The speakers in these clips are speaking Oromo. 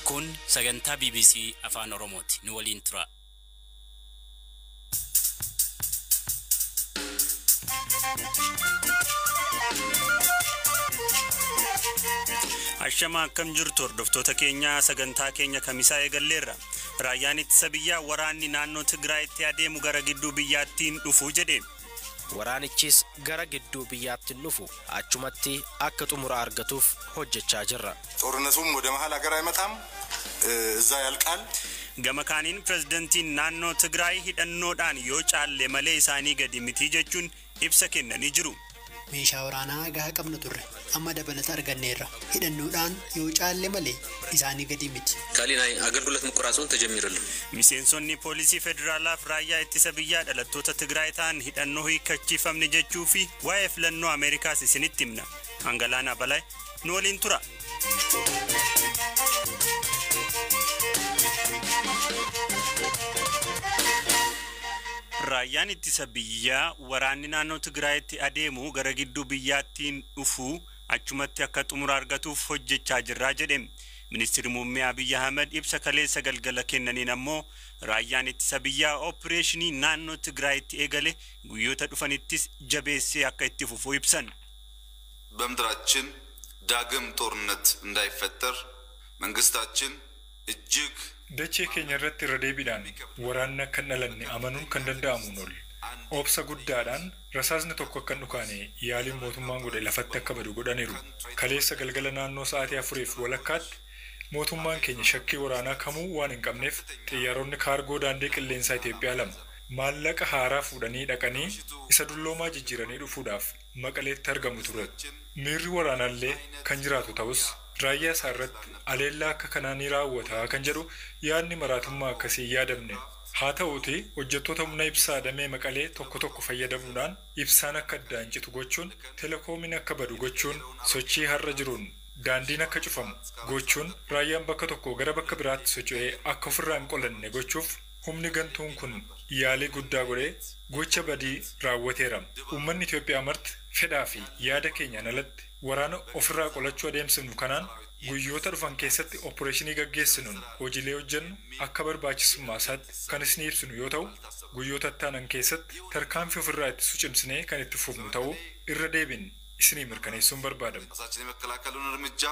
Kun sagantaa BBC Afaan Oromooti. Nu waliin tura. Ashama, akkam jirtu hordoftoota keenya? Sagantaa keenya kamisaa eegalleerra. Raayyaan ittisa biyyaa waraanni naannoo Tigraayitti adeemu gara gidduu biyyaattiin dhufu jedhe. Waraanichis gara gidduu biyyaatti dhufu, achumatti akka xumura argatuuf hojjechaa jirra. ጦርነቱም ወደ መሀል ሀገር አይመጣም፣ እዛ ያልቃል። Gama kaaniin pirezidantiin naannoo Tigraay hidhannoodhaan yoo caalle malee isaanii gadi miti jechuun ibsa kennanii jiru. Meeshaa waraanaa gahaa qabna turre, amma dabalata arganneerra. Hidhannoodhaan yoo caalle malee isaanii gadi miti. ካሊእ ናይ ኣገልግሎት ምቁራፅ እውን ተጀሚሩ ኣሎ። Miseensonni poolisii federaalaaf raayyaa ittisa biyyaa dhalattoota Tigraay ta'an hidhannoo hiikkachiifamne jechuu fi waa'ee filannoo Ameerikaas isinitti himna. Hangalaanaa Balaa nu waliin tura. Raayyaan ittisa biyyaa waraanni naannoo Tigraayitti adeemu gara gidduu biyyaattiin dhufu, achumatti akka xumura argatuuf hojjechaa jirraa jedhe. Ministeerri muummee Abiyyi Ahmed ibsa kaleessa galgala kennaniin ammoo raayyaan ittisa biyyaa opereeshinii naannoo Tigraayitti eegale guyyoota dhufanittis jabeessee akka itti fufu ibsan. በምድራችን ዳግም ጦርነት እንዳይፈጠር መንግስታችን እጅግ Dachee keenya irratti irra deebiidhaan waraanni akka hin dhalanne amanuun kan danda'amuun ol. Obsa guddaadhaan rasaasni tokko akka hin dhukaane yaaliin mootummaan godhe lafatti akka badu godhaniiru. Kaleessa galgala naannoo sa'aatii 4:30tti mootummaan keenya shakkii waraanaa kamuu waan hin qabneef xiyyaaronni kaargoo daandii qilleensaa Itoophiyaa lama maallaqa haaraa fuudhanii dhaqanii isa dulloomaa jijjiiranii dhufuudhaaf Maqaleetti argamu ture. Miirri waraanaallee kan jiraatu ta'us, raayyaa isaa irratti aleellaa akka kanaa ni raawwata kan jedhu yaadni maraatummaa akkasii hin yaadamne. Haa ta'uuti, hojjettoota humna ibsaa damee Maqalee tokko tokko fayyadamuudhaan ibsaan akka addaan citu gochuun, telekoomiin akka badu gochuun, sochii har'a jiruun daandiin akka cufamu gochuun, raayyaan bakka tokko gara bakka biraatti socho'ee akka ofirraa hin qolanne gochuuf humni gantuun kun yaalii guddaa godhee gocha badii raawwateera. Uummanni Itoophiyaa marti fedhaa fi yaada keenyaan alatti waraana ofirraa qolachuu adeemsifnu kanaan guyyoota dhufan keessatti opereeshinii gaggeessinuun hojiilee hojjennu akka barbaachisummaa isaatti kan isin ibsinu yoo ta'u, guyyoota ittaanan keessatti tarkaanfii ofirraa ittisu cimsinee kan itti fufnu ta'uu irra deebiin isinii mirkaneessuun barbaadamu. ራሳችን የመከላከሉን እርምጃ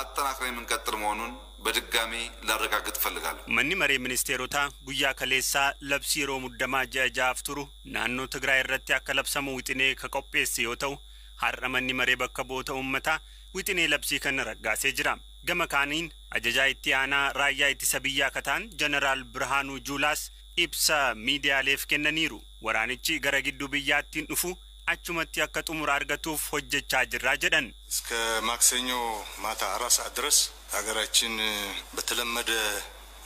አጠናክረን የምንቀጥል መሆኑን በድጋሚ ላረጋግጥ እፈልጋለሁ። Manni maree ministeerotaa guyyaa kaleessaa labsii yeroo muddamaa ji'a 6f turu naannoo Tigraay irratti akka labsamu wixinee ka qopheesse yoo ta'u, har'a manni maree bakka bu'oota uummataa wixinee labsii kana raggaasee jira. Gama kaaniin ajajaa itti aanaa raayyaa ittisa biyyaa kataan Jeneraal Birhaanuu Juulaas ibsa miidiyaaleef kennaniiru. Waraanichi gara gidduu biyyaattiin dhufu, achumatti akka xumura argatuuf hojjechaa jirraa jedhan. እስከ ማክሰኞ ማታ 4 ሰዓት ድረስ ሀገራችን በተለመደ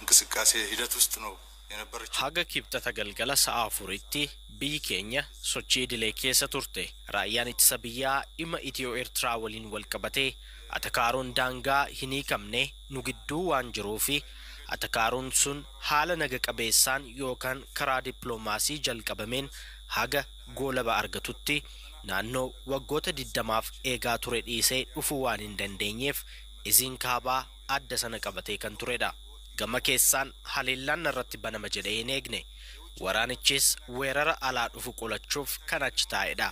እንቅስቃሴ ሂደት ውስጥ ነው የነበረችው። Haga Kibxata galgala sa'a 4tti biyyi keenya sochii idilee keessa turte. Raayyaan ittisa biyyaa dhimma Itiyoo Eertiraa waliin wal qabatee atakaaroon daangaa hin hiikamne nu gidduu waan jiruufi atakaaroon sun haala naga qabeessaan yookaan karaa dippiloomaasii jalqabameen haga goolaba argatutti naannoo waggoota 20f eegaa ture dhiisee dhufuu waan hin dandeenyeef iziin kaabaa adda sana qabatee kan turedha. Gama keessaan haleellaan irratti banama jedhee hin eegne. Waraanichis weerara alaa dhufu qolachuuf kan achi taa'edha.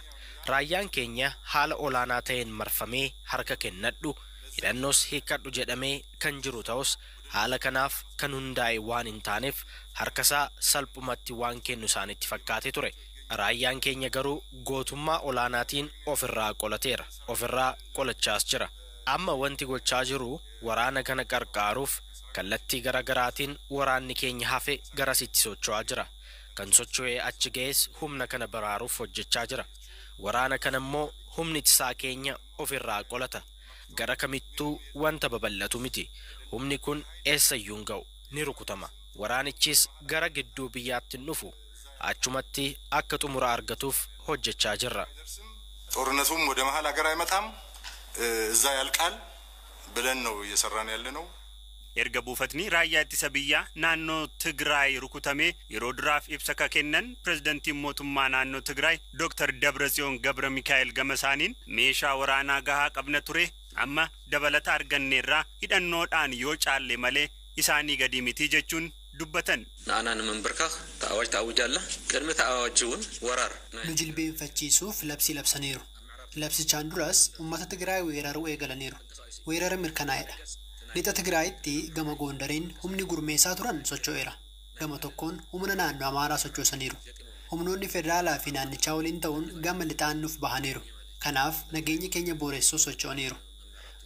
Raayyaan keenya haala olaanaa ta'een marfamee harka kennadhu, hidhannoos hiikkadhu jedhamee kan jiru ta'us, haala kanaaf kan hundaa'e waan hin taaneef harkasaa salphumatti waan kennu isaanitti fakkaate ture. Raayyaan keenya garuu gootummaa olaanaatiin ofirraa qolateera, ofirraa qolachaas jira. Amma wanti gochaa jiru waraana kana qarqaaruuf kallattii gara garaatiin waraanni keenya hafe garasitti socho'aa jira. Kan socho'ee achi ga'es humna kana baraaruuf hojjechaa jira. Waraana kana immoo humni ittisaa keenya ofirraa qolata. Gara kamittuu wanta babal'atu miti. Humni kun eessayyuu hin ga'u, ni rukutama. Waraanichis gara gidduu biyyaatti hin dhufu, achumatti akka xumura argatuuf hojjechaa jirra. ጦርነቱም ወደ መሀል ሀገር አይመጣም፣ እዛ ያልቃል ብለን ነው እየሰራን ያለ ነው። Erga buufatni raayyaa ittisa biyyaa naannoo Tigraay rukutamee yeroo duraaf ibsa ka kennan pirezidantiin mootummaa naannoo Tigraay Dr. Dabratsiyoon Gabra Mikaa'el gama isaaniin meeshaa waraanaa gahaa qabna ture, Amma dabalata arganneerraa hidhannoodhaan yoo caalle malee isaanii gadi miti jechuun dubbatan. ንኣና ንምንብርካኽ እቲ ኣዋጅ ተኣዊጃ ኣላ። ቅድሚ እቲ ኣዋጅ እውን ወራር Nu jilbeenfachiisuuf labsii labsaniiru. Labsichaan duras uummata Tigraay weeraruu eegalaniiru. Weerara mirkanaa'edha. Lixa Tigraayitti gama Gondariin humni gurmeessaa turan socho'eera. Gama tokkoon humna naannoo Amaaraa sochoosaniiru. Humnoonni federaalaa fi naannichaa waliin ta'uun gama lixaan nuuf bahaniiru. Kanaaf nageenya keenya booressuu socho'aniiru.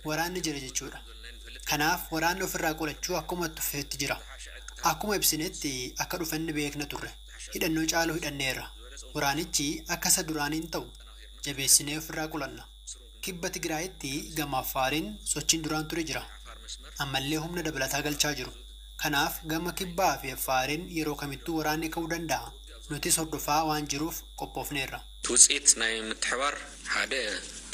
Waraanni jira jechuudha. Kanaaf waraanni ofirraa qolachuu akkuma tufeetti jira. Akkuma ibsinetti akka dhufanni beekna turre. Hidhannoo caalu hidhanneerra. Waraanichi akka isa duraaniin ta'u jabeessinee ofirraa qolanna. Kibba Tigraayitti gama Affaariin sochiin duraan ture jira. Ammallee humna dabalataa galchaa jiru. Kanaaf gama kibbaa fi Affaariin yeroo kamittuu waraanni ka'uu danda'a. Nutis hordofaa waan jiruuf qophoofneerra. እቲ ውፅኢት ናይ ምትሕባር ሓደ እቲ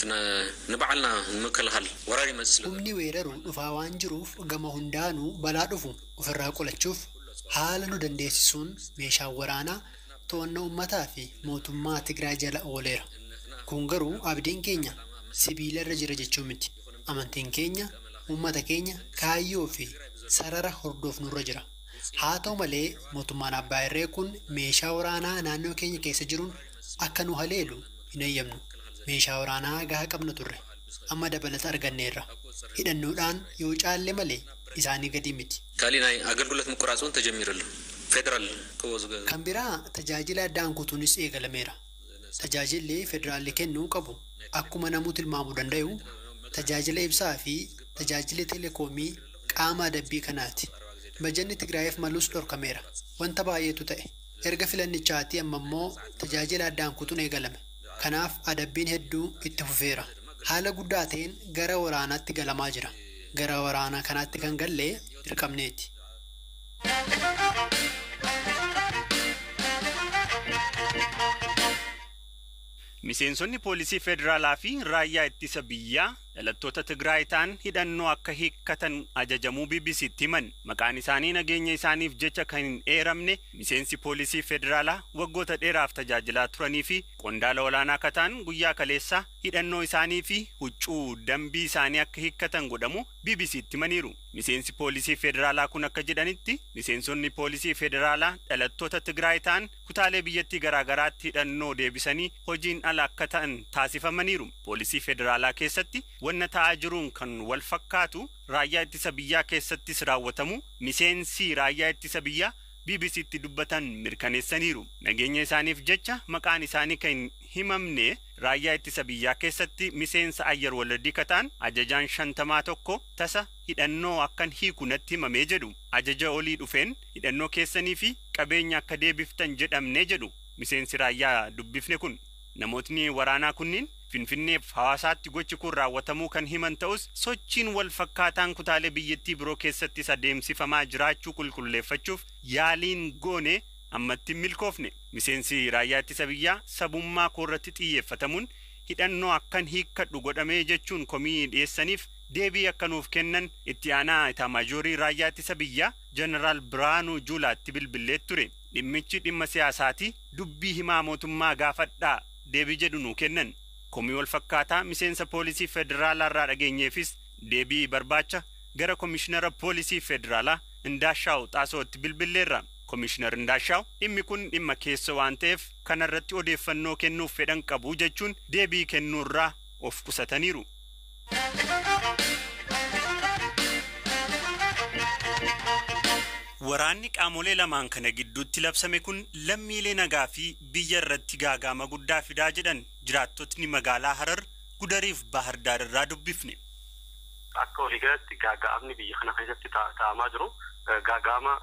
ንባዕልና ንምክልኻል ወራር ይመፅእ ስለ Humni weeraru dhufaa waan jiruuf gama hundaanuu balaa dhufu ofirraa qolachuuf haala nu dandeessisuun meeshaan waraanaa to'annoo uummataa fi mootummaa Tigraay jala ooleera. Kun garuu abdiin keenya sibiila irra jira jechuu miti. Amantiin keenya uummata keenya kaayyoo fi sarara hordofnurra jira. Haa ta'u malee mootummaan abbaa irree kun meeshaa waraanaa naannoo keenya keessa jiruun akka nu haleelu hin eeyyamnu. Meeshaa waraanaa gahaa qabna turre. Amma dabalata arganneerra. Hidhannoodhaan yoo caalle malee isaanii gadi miti. ካሊእ ናይ ኣገልግሎት ምቁራፅ እውን ተጀሚሩ ኣሎ ፌደራል ክቦ Kan biraa tajaajila addaan kutuunis eegalameera. Tajaajilli federaalli kennuu qabu akkuma namuu tilmaamuu danda'u tajaajila ibsaa fi tajaajila teleekoomii qaama adabbii kanaati. Bajanni Tigraayiif malus dhorkameera. Wanta baay'eetu ta'e. Erga filannichaatii amma immoo tajaajila addaan kutuun eegalame. Kanaaf adabbiin hedduu itti fufeera. Haala guddaa ta'een gara waraanaatti galamaa jira. Gara waraanaa kanaatti kan galle dirqamneeti. Miseensonni poolisii federaalaa fi raayyaa ittisa biyyaa dhalattoota Tigraay ta'an hidhannoo akka hiikkatan ajajamuu BBCtti himan. Maqaan isaanii nageenya isaaniif jecha kan hin eeramne miseensi poolisii federaalaa waggoota dheeraaf tajaajilaa turanii fi qondaala olaanaa akka ta'an guyyaa kaleessaa hidhannoo isaanii fi huccuu dambii isaanii akka hiikkatan godhamu BBCtti himaniiru. Miseensi poolisii federaalaa kun akka jedhanitti miseensonni poolisii federaalaa dhalattoota Tigraay ta'an kutaalee biyyattii garaagaraatti hidhannoo deebisanii hojiin ala akka ta'an taasifamaniiru. Poolisii federaalaa keessatti wanna ta'aa jiruun kan wal fakkaatu raayyaa ittisa biyyaa keessattis raawwatamu miseensi raayyaa ittisa biyyaa BBCtti dubbatan mirkaneessaniiru. Nageenya isaaniif jecha maqaan isaanii kan hin himamne raayyaa ittisa biyyaa keessatti miseensa ayyar waladii kataan ajajaan 51 tasa hidhannoo akkan hiiku natti himamee jedhu. Ajaja olii dhufeen hidhannoo keessanii fi qabeenya akka deebiftan jedhamne jedhu miseensi raayyaa dubbifne kun. Namootni waraanaa kunniin Finfinneef hawaasaatti gochi kun raawwatamuu kan himan ta'us sochiin wal fakkaataan kutaalee biyyattii biroo keessattis adeemsifamaa jiraachuu qulqulleeffachuuf yaaliin goone ammatti hin milkoofne. Miseensi raayyaa ittisa biyyaa sabummaa koorratti xiyyeeffatamuun hidhannoo akkan hiikkadhu godhamee jechuun komii dhiyeessaniif deebii akka nuuf kennan itti aanaa itaamaajorii raayyaa ittisa biyyaa Jeneraal Biraanuu Juulaatti bilbilee ture. Dhimmichi dhimma siyaasaati, dubbii himaa mootummaa gaafadhaa deebii jedhu nuu kennan. Komii wal fakkaataa miseensa poolisii federaalaa irraa dhageenyeefis deebii barbaacha gara komishinara poolisii federaalaa Indaashaaw Xaasootti bilbilleerra. Komishinar Indaashaaw dhimmi kun dhimma keessa waan ta'eef kanarratti odeeffannoo kennuuf fedhan qabu jechuun deebii kennuurraa of qusataniiru. Waraanni qaamolee lamaan kana gidduutti labsame kun lammiilee nagaa fi biyya irratti gaagaama guddaa fidaa jedhan jiraattotni magaalaa Harar, Gudariif Bahar Daar irraa dubbifne. Akka waliigalatti gaaga'amni biyya kana keessatti taa'amaa jiru gaaga'ama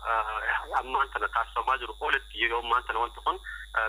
ammaan tana taasifamaa jiru olitti yeroo ammaan tana wanti kun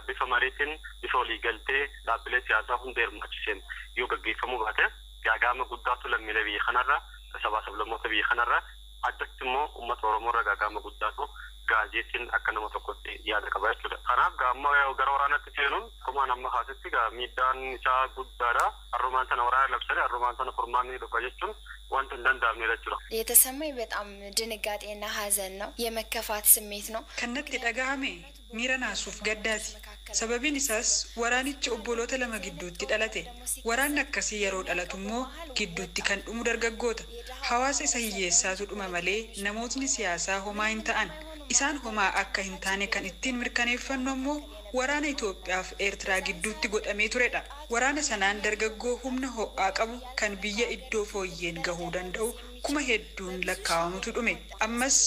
bifa mariitiin bifa waliigaltee dhaabbilee siyaasaa hunda hirmaachiseen yoo gaggeeffamuu baate gaaga'ama guddaatu lammiilee biyya kanarra sabaa sablammoota biyya kanarra addatti immoo uummata Oromoo irra gaaga'ama guddaatu gaajeetiin akka nama tokkotti yaada qaba jechuudha. Kanaaf gaamma gara waraanaatti seenuun akkuma amma kaasitti miidhaan isaa guddaadha. Har'umaan tana waraana labsanii har'umaan tana furmaanni dhufa jechuun Wanta hin danda'amne jechuudha. የተሰማኝ በጣም ድንጋጤና ሐዘን ነው። የመከፋት ስሜት ነው። Kan natti dhagahame miira naasuuf gaddaati. Sababiin isaas waraanichi obboloota lama gidduutti dhalate. Waraanni akkasii yeroo dhalatu immoo gidduutti kan dhumu dargaggoota. Hawaasa isa hiyyeessaatu dhuma malee namootni siyaasaa homaa hin ta'an. Isaan homaa akka hin taane kan ittiin mirkaneeffannu ammoo waraana Itoophiyaa fi Eertiraa gidduutti godhamee turedha. Waraana sanaan dargaggoo humna ho'aa qabu kan biyya iddoo fooyyeen gahuu danda'u kuma hedduun lakkaa'amutu dhume. Ammas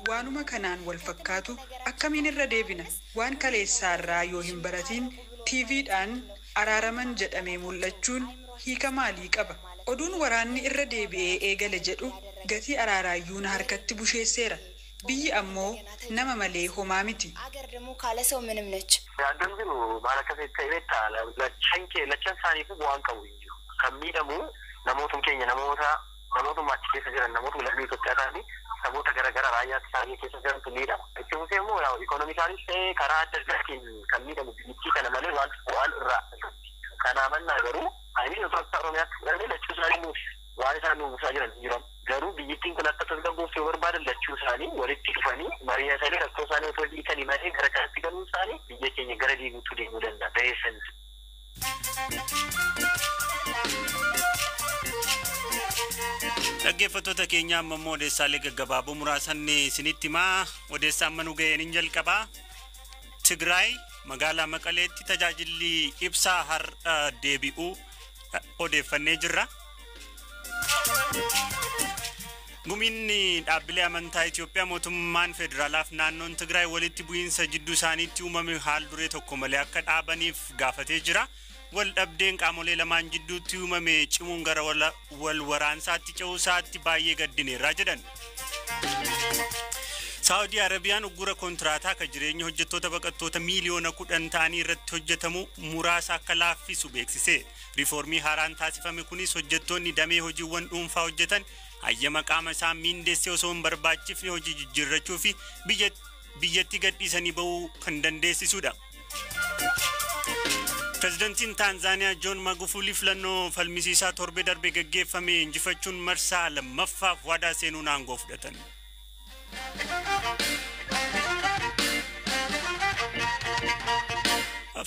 waanuma kanaan wal fakkaatu akkamiin irra deebina? Waan kaleessaarraa yoo hin baratiin TVdhaan araaraman jedhamee mul'achuun hiika maalii qaba? Oduun waraanni irra deebi'ee eegale jedhu gatii araaraayyuu na harkatti busheesseera. Biyyi ammoo nama malee homaa miti. አገር ደግሞ ካለ ሰው ምንም ነች። Yaaddoon jiru maal akka ta'e beektaa lachan isaaniifuu bu'aan qabu hin jiru. Kan miidhamu namootuma keenya namoota namootuma achi keessa jiran namootuma lammii Itoophiyaa ta'anii saboota garaagaraa raayyaa isaanii keessa jirantu miidhama. Itti fufee immoo ikonomikaanis ta'ee karaa adda addaatiin kan miidhamu biyyattii kana malee waan bu'aan irraa argatti. Kanaa mannaa garuu ainiin otoo akka Oromiyaatti fudhannee lachuu isaanii nuuf waan isaan nu buusaa jiran hin jiran. Garuu biyyattiin kun akka tasgabbooftu yoo barbaadan lachuu isaanii walitti dhufanii mari'atanii rakkoo isaanii otoo hiikanii malee gara kanatti galuun isaanii biyya keenya gara deebiitu deemuu danda'a. Ba'eessan. Dhaggeeffattoota keenya amma immoo odeessaalee gaggabaaboo muraasan isinitti himaa. Odeessaa amma nu ga'een hin jalqabaa. Tigraay magaalaa Maqaleetti tajaajilli ibsaa har'a deebi'uu odeeffannee jirra. Gumiin dhaabbilee amantaa Itoophiyaa mootummaan federaalaaf naannoon Tigraay walitti bu'iinsa jidduu isaaniitti uumame haal duree tokko malee akka dhaabaniif gaafatee jira. Wal dhabdeen qaamolee lamaan jidduutti uumame cimuun gara wal waraansaatti ce'uusaatti baay'ee gaddineerraa jedhan. Saawudii Arabiyaan uggura kontiraataa kan jireenya hojjettoota baqattoota miiliyoona 10 ta'anii irratti hojjetamu muraasa akka laaffisu beeksise. Riiformii haaraan taasifame kunis hojjettoonni damee hojiiwwan dhuunfaa hojjetan hayyama qaama isaa miindeessee osoo hin barbaachifne hojii jijjiirrachuu fi biyyatti gadhiisanii bahuu kan dandeessisudha. Pireezidantiin Taanzaaniyaa Joon Magufuli filannoo falmisiisaa torbee darbe gaggeeffame injifachuun marsaa lammaffaaf waadaa seenuun aangoo fudhatan.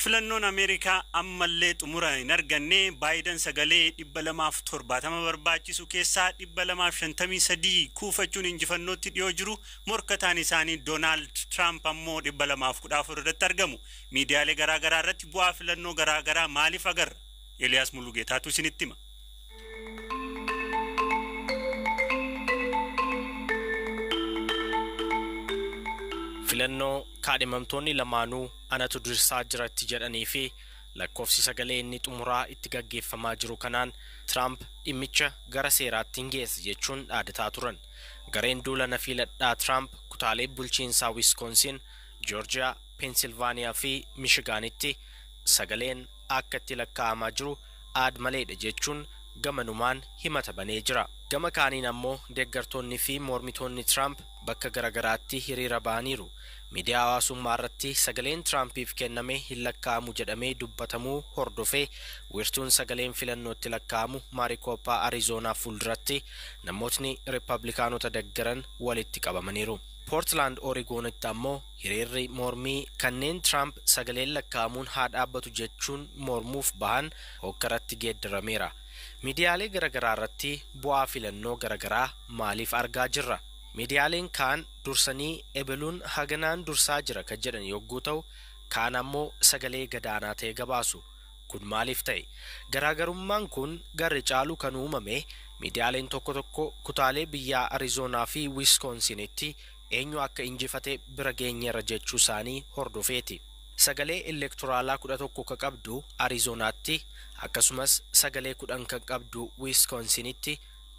Filannoon Ameerikaa ammallee xumura hin arganne. Baayiden sagalee 270 barbaachisu keessaa 253 kuufachuun injifannootti dhiyoo jiru. Morkataan isaanii Doonaald Tiraamp ammoo 214 irratti argamu. Miidiyaalee garaagaraa irratti bu'aa filannoo garaagaraa maaliif agarra? Eliyaas Mulugeetaatu isinitti hima. Filannoo kaadhimamtoonni lamaanuu anatu dursaa jiratti jedhanii fi lakkoofsi sagalee inni xumuraa itti gaggeeffamaa jiru kanaan Tiraamp dhimmicha gara seeraatti hin geesse jechuun dhaadataa turan. Gareen duula na filadhaa Tiraamp kutaalee bulchiinsaa Wiskoonsin, Joorjiyaa, Peensilvaaniyaa fi Mishigaanitti sagaleen akka itti lakkaa'amaa jiru aad maleedha jechuun gamanumaan himata banee jira. Gama kaaniin ammoo deeggartoonni fi mormitoonni Tiraamp bakka garagaraatti hiriira ba'aniiru. Miidiyaa hawaasummaa irratti sagaleen Tiraampiif kenname hin lakkaa'amu jedhamee dubbatamuu hordofee wiirtuun sagaleen filannootti lakkaa'amu Maarikooppaa Ariizoonaa fuulduratti namootni Riippablikaanota deggaran walitti qabamaniiru. Poortland Oreegoonitti ammoo hiriirri mormii kanneen Tiraamp sagaleen lakkaa'amuun haa dhaabbatu jechuun mormuuf bahan hokkaratti geeddarameera. Miidiyaalee garaagaraa irratti bu'aa filannoo garaagaraa maaliif argaa jirra? Miidiyaaleen kaan dursanii ebeluun haganaan dursaa jira kan jedhan yogguu ta'u, kaan ammoo sagalee gadaanaa ta'e gabaasu. Kun maaliif ta'e? Garaagarummaan kun garri caalu kan uumame miidiyaaleen tokko tokko kutaalee biyyaa Ariizoonaa fi Wiskoonsinitti eenyu akka injifate bira geenyeerra jechuu isaanii hordofeeti. Sagalee elektoraalaa 11 kan qabdu Ariizonaatti akkasumas sagalee 10 kan qabdu Wiskoonsinitti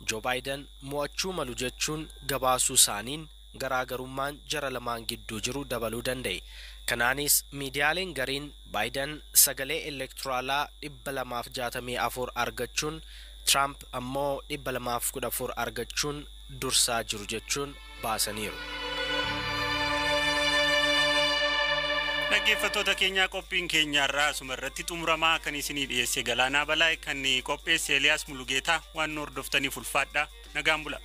Joo Baayiden mo'achuu malu jechuun gabaasuu isaaniin garaagarummaan jara lamaan gidduu jiru dabaluu danda'e. Kanaanis miidiyaaleen gariin Baayiden sagalee elektoraalaa 264 argachuun Tiraamp ammoo 214 argachuun dursaa jiru jechuun baasaniiru. Dhaggeeffattoota keenyaa, qophiin keenya irraa asuma irratti xumuramaa. Kan isinii dhiyeesse Galaanaa Balaa, kan qopheesse Eliyaas Mulugeetaa. Waan nu hordoftaniif ulfaadha. Nagaan bula.